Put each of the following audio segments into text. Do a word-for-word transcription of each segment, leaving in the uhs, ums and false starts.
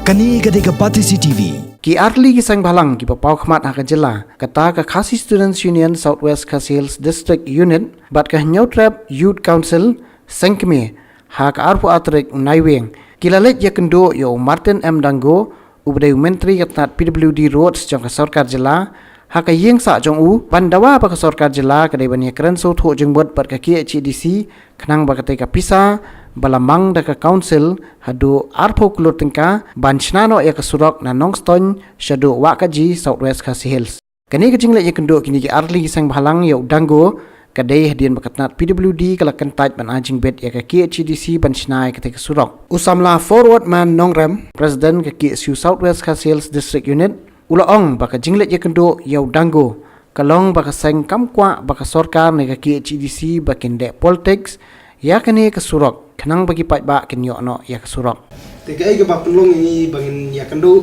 Kane ka dei ka Batesi T V. Ki artylli ki seng bhalang kiba paw khmat ha ka jylla, kata ka Khasi Students Union South West Khasi Hills District Unit bad ka Hynñiewtrep Youth Council, seng kmie, ha ka arphew ar tarik u Naiwieng, ki la leit ïakynduh ïa u Martin M Dango, uba dei u Myntri ka tnat P W D Roads jong ka sorkar jylla, ha ka ïing sah jong u, ban dawa ba ka sorkar jylla ka dei ban ïakren sngewthuh jingmut bad ka K H A D C, khnang ba katei ka pisa ba la mang da ka council haduh arphew klur tyngka ban shna noh ïa ka surok na Nongstoiñ shaduh Wahkaji, South West Khasi Hills. Kane ka jingleit ïakynduh kine ki artylli ki seng bhalang ïa u Dango ka dei hadien ba ka tnat P W D ka la kyntait ban ai jingbit ïa ka K H A D C ban shna ïa katei ka surok. U samla Forward Man Nongrem, President ka K S U South West Khasi Hills District Unit, u la ong ba ka jingleit ïakynduh ïa u Dango ka long ba ka seng kam kwah ba ka sorkar ne ka K H A D C ba kin leh politics ïa kane ka surok, khnang ba ki paidbah kin ïoh noh ïa ka surok. Te kaei kaba pynlong ïa ngi ba ngin ïakynduh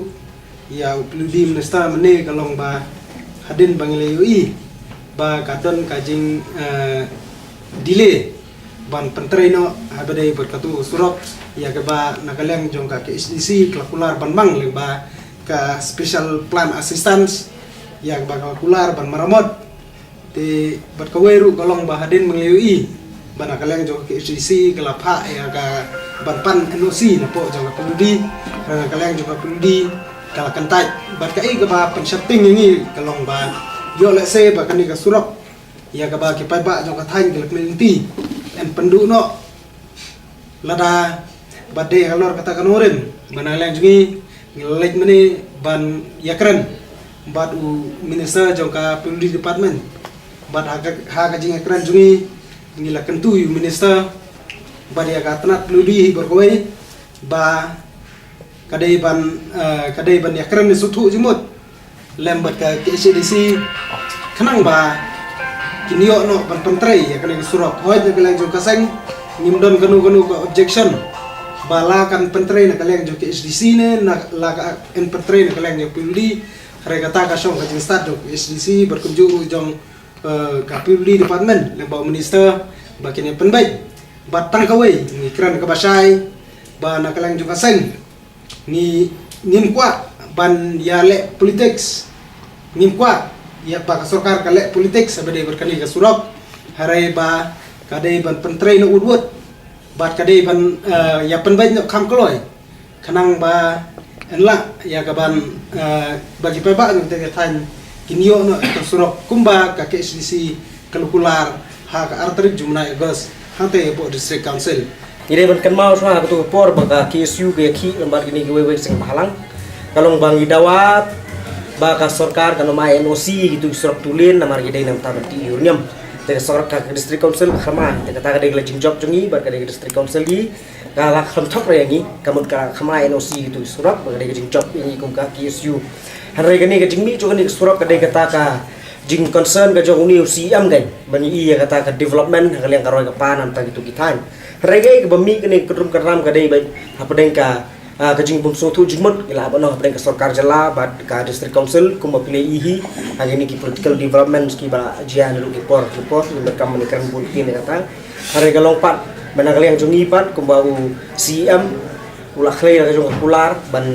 ïa u P W D Minister mynne ka long ba hadien ba ngi la ïohi ba ka don ka jing, eh, delay ban pyntrei noh haba dei bad katu ka surok, ïa kaba na ka liang jong ka K H A D C ka la kular ban mang lyngba ka special plan assistance, ïa kaba ka la kular ban maramot. Te bad kawei ruh ka long ba hadien ba ngi la ïohi ba na ka liang jong ka K H A D C ka la phah ïa ka ban pan N O C napoh jong ka P W D, na ka liang jong ka P W D ka la kyntait. Bad kaei kaba pynsheptieng ïa ngi ka long ba ïoh lehse ba kane ka surok ïa kaba ki paidbah jong ka thaiñ ki la kmen lynti, yn pynduh noh. Lada ba dei halor kata ka nongrim, ba na liang jong ngi ngi la leit mynne ban ïakren bad u minister jong ka P W D department. Bad ha ka, ha ka jingïakren jong ngi, ngi la kyntu ïa u minister bad ïa ka tnat P W D hi baroh kawei ba ka dei ban, eh, ka dei ban ïakren sngewthuh jingmut lem bad ka K H A D C, khnang ba kin ïoh noh ban pyntrei ïa kane ka surok. Hooid, na ka liang jong ka seng ngim don kano kano ka objection ba la kan pyntrei na ka liang jong ka K H A D C ne na la kan pyntrei na ka liang jong ka P W D. Hynrei kata ka shong ka jingstad jong ka K H A D C bad kumjuh ruh jong, eh, ka P W D department lem bad u minister ba kin ïa pynbeit. Bad tang kawei ngi kren kaba shai ba na ka liang jong ka seng ngi, ngim kwah ban ïa leh politics. Ngim kwah ïa ba ka sorkar ka leh politics haba dei bad kane ka surok. Hynrei ba ka dei ban pyntrei noh wut wut bad ka dei ban, eh, ïa pynbeit noh kham kloi, khnang ba yn lah ïa ka ban, eh, ba ki paidbah jong katei ka thaiñ kin ïoh noh ka surok kumba ka K H A D C ka la kular ha ka ar tarik jong u bnai August hangtei hapoh District Council. Ngi dei ban kynmaw shuwa ha kato ka por ba ka K S U ka ïakhih lem bad kine kiwei kiwei ki seng bhalang, ka long ba ngi dawa ba ka sorkar kan ym ai N O C ïa kitu ki surok two lane namar ki dei na ka bynta ban tih ïa u riewniam. Te ka sorkar, ka District Council ka khlem ai. Te kata ka dei ka la jingjop jong ngi bad ka dei ka District Council hi ka la khlem thok re ïa ngi, ka mut ka khlem ai N O C ïa kitu ki surok, ba ka dei ka jingjop ïa ngi kum ka K S U. Hynrei kane ka jingmih jong kane ka surok ka dei kata ka jingconcern ka jong une u C E M, kan ban ïohi ïa kata ka development ha ka liang ka roi ka par na ka bynta kitu ki thaiñ. Hynrei kaei kaba mih kane ka kynrum kynram ka dei ba hapdeng ka, ah, ka jingbym sngewthuh jingmut ngi la hap ban ong hapdeng ka sorkar jylla bad ka District Council kumba phi la ïohi ha kine ki political developments kiba la jia ha kine ki por ki por, kiba kam ban ïakren bun ki ne kata. Hynrei ka long pat ba na ka liang jong ngi pat kumba u C E M u la khlei la ka jong ka kular ban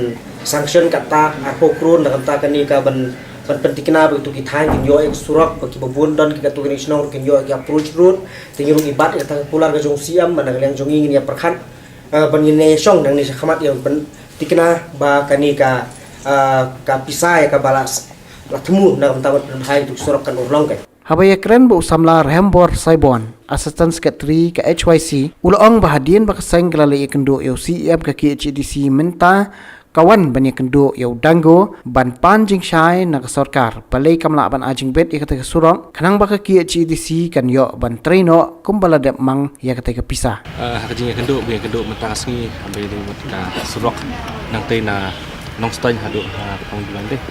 sanction kata arphew klur na ka bynta kane ka ban, ban pyntikna ba kitu ki thaiñ kin ïoh ïa ka surok, ba kiba bun don ki katto katne ki shnong ruh kin ïoh ïa ka approach road. Te ngi ruh ngi bat ïa kata ka kular ka jong u C E M, ba na ka liang jong ngi ngin ïa pyrkhat, eh, ban ngin ïa shong nangne shakhmat ïa ban pyntikna ba kane ka, eh, ka pisa ïa kaba la s-, la thmu na ka bynta ban pynbha ïa kitu ki surok kan urlong, kan. Haba ïakren bad u samla Rehembor Saibon, Assistant Secretary ka H Y C, u la ong ba hadien ba ka seng ka la leit ïakynduh ïa u C E M ka K H A D C mynta, ka wan ban ïakynduh ïa u Dango ban pan jingshai na ka sorkar. Balei kam lah ban ai jingbit ïa katei ka surok, khnang ba ka K H A D C kan ïoh ban trei noh kumba la dep mang ïa katei ka pisa. Ah, ha ka jingïakynduh, ba ïakynduh mynta ka sngi, haba ïadei bad ka surok nangtei na Nongstoiñ haduh, ah, Pangdlong dei.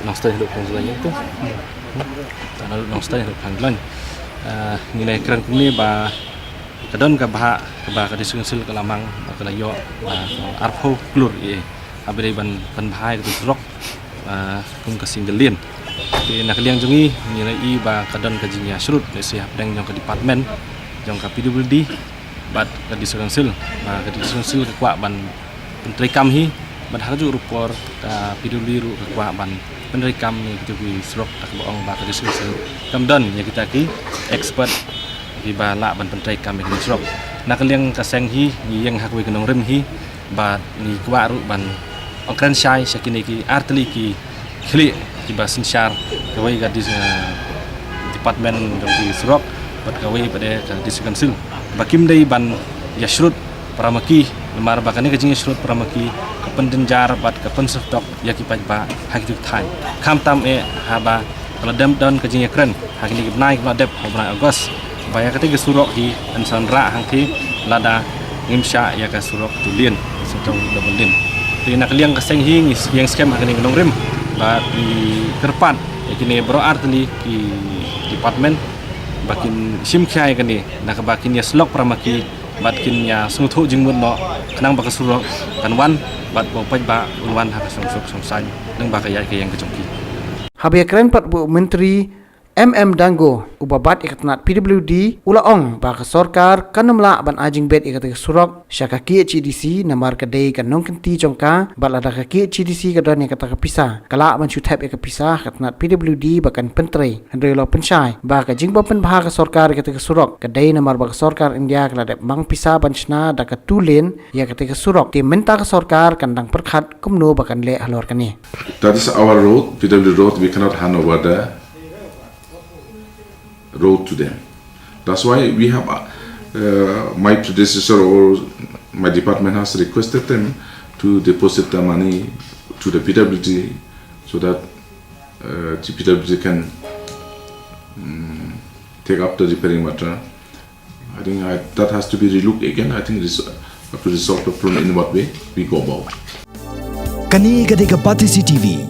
Nongstoiñ haduh Pangdlong ïa tu. Nongstoiñ haduh Pangdlong. Ah, ngi la ïakren kumne ba ka don ka bhah kaba ka District Council ka la mang, ka la ïoh, ah, arphew klur ïa, haba dei ban, ban bha ïa katu ka surok, ah, kum ka single lane. Te na ka liang jong ngi, ngi la ïohi ba ka don ka jingïasyrut lehse hapdeng jong ka department jong ka P W D bad ka District Council. Ba ka District Council ka kwah ban pyntreikam hi, Bad ha kajuh ruh por ka P W D ruh ka kwah ban pyntreikam ïa kito ki surok, da kaba ong ba ka District Council kam don ïa kita ki expert kiba lah ban pyntreikam ïa kine ki surok. Na ka liang ka seng hi ngi ïeng ha kawei ka nongrim hi, bad ngi kwah ruh ban ong kren shai sha kine ki artylli ki khlieh kiba synshar, kawei ka dis-, eh, department jong ki surok, bad kawei pat de ka District Council, ba kim dei ban ïashrut para ma ki, namar ba kane ka jingïashrut para ma ki ka pynjynjar bad ka pynsyrtok ïa ki paidbah ha kito ki thaiñ. Khamtam eh haba ka la dep don ka jingïakren ha kine ki bnai kiba la dep, ha u bnai August, ba ïa kata ka surok hi yn sa wanrah hangtei lada ngim shah ïa ka surok two lane, surok double lane. Te na ka liang ka seng hi ngi ïeng skhem ha kane ka nongrim ba ngi kyrpad ïa kine baroh artylli ki department ba kin shim khia ïa kane, na kaba kin ïasyllok para ma ki bad kin ïasngewthuh jingmut noh, khnang ba ka surok kan wan bad ba u paidbah un wan ha ka shongsuk shongsaiñ lyngba ka ïaid ka ïeng ka jong ki. Haba ïakren pat bad u Myntri M M Dango, uba bat ïa ka tnat P W D, u la ong ba ka sorkar kan ym lah ban ai jingbit ïa kata ka surok sha ka K H A D C, namar ka dei ka nongkynti jong ka, bad lada ka K H A D C ka don ïa kata ka pisa, ka lah ban shu thep ïa ka pisa ha ka tnat P W D ba kan pyntrei. Hynrei u la pynshai ba ka jingbym pynbha ka sorkar ïa kata ka surok ka dei namar ba ka sorkar India ka la dep mang pisa ban shna da ka two lane ïa kata ka surok. Te mynta ka sorkar kan dang pyrkhat kumno ba kan leh halor kane. That is our road, P W D road, we cannot hand over the road to them. That's why we have, uh, my predecessor or my department has requested them to deposit the money to the P W D so that, uh, the P W D can, mm, take up the repairing matter. I think I, that has to be relooked again. I think this, have to resolve the problem in what way we go about. Kane ka dei ka Batesi T V.